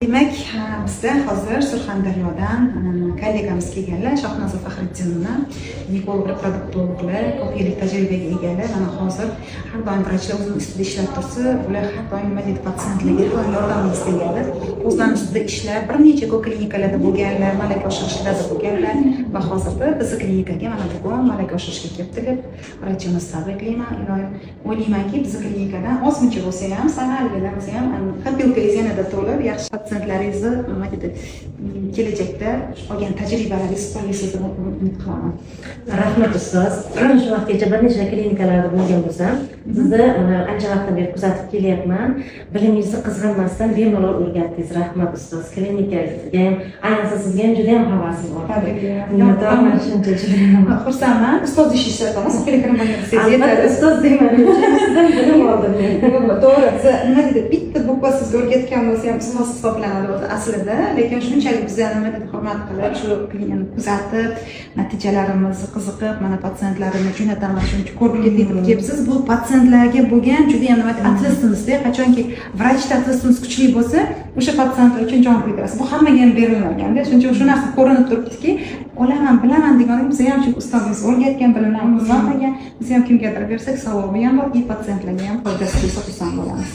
Demak, bizda hozir Surxondaryodan kollegamiz kelganlar, Shohnoza Faxritdinovna, ginekolog reproduktologlar, ko'p yillik tajribaga egalar. Mana hozir har doim vrachlar o'zini ustida ishlab tursa, ular har doim, nima deydi, patsientlarga doim yordamimiz tegadi. O'zlarini ustida ishlab, bir necha ko'p klinikalarda bo'lganlar, malaka oshirishlarda bo'lganlar va hozirda bizni klinikaga mana bugun malaka oshirishga kelibdilar. Vrachimizni tabriklayman. Iloyim, o'ylaymanki, bizni klinikadan ozmuncha bo'lsa ham, salgina bo'lsa ham копилка ngiz yanada to'lib, yaxshi patsientlaringizni, nima deydi, kelajakda olgan tajribalaringiz qo'llaysiz deb umid qilaman. Rahmat, ustoz. Shu vaqtgacha bir necha klinikalarda bo'lgan bo'lsam, sizni mana ancha vaqtdan beri kuzatib kelyapman. Bilimingizni qizg'anmasdan bemalol o'rgatdingiz. Rahmat, ustoz. Klinikaga ham, ayniqsa sizga ham juda ham havasim ortdi. Tabriklayman. Minnatdorman shuncha juda. Xursandman. Ustoz ish ishlataman, desangiz Albatta, yetadi. ustoz deyman. Sizdan bilim oldim men. To'g'ri, biza, nima deydi, bitta буква sizga o'rgatgan bo'lsa ham, ustoz hisoblanadi o'zi aslida, lekin shunchalik biza, nima deydi, hurmat qilib, shu klinikani kuzatib, natijalarimizni qiziqib, mana patsientlarimni jo'nataman, shuncha ko'rib ketay deb kelibsiz. Bu patsientlarga bo'lgan judayam, nima deydi, ответственность. Qachonki vrachda ответственность kuchli bo'lsa, o'sha patsientlar uchun jon kuydirasiz. Bu hammaga ham berilmaganda. Shuning uchun shu narsa ko'rinib turibdiki, olaman, bilaman degan biza ham, chunki ustozimiz o'rgatgan bilimlarni qizg'anmagan. Biz ham kimgadir bersak, savobi ham bor и patsientlarga ham foydasi bo'lsa, xursand bo'lamiz.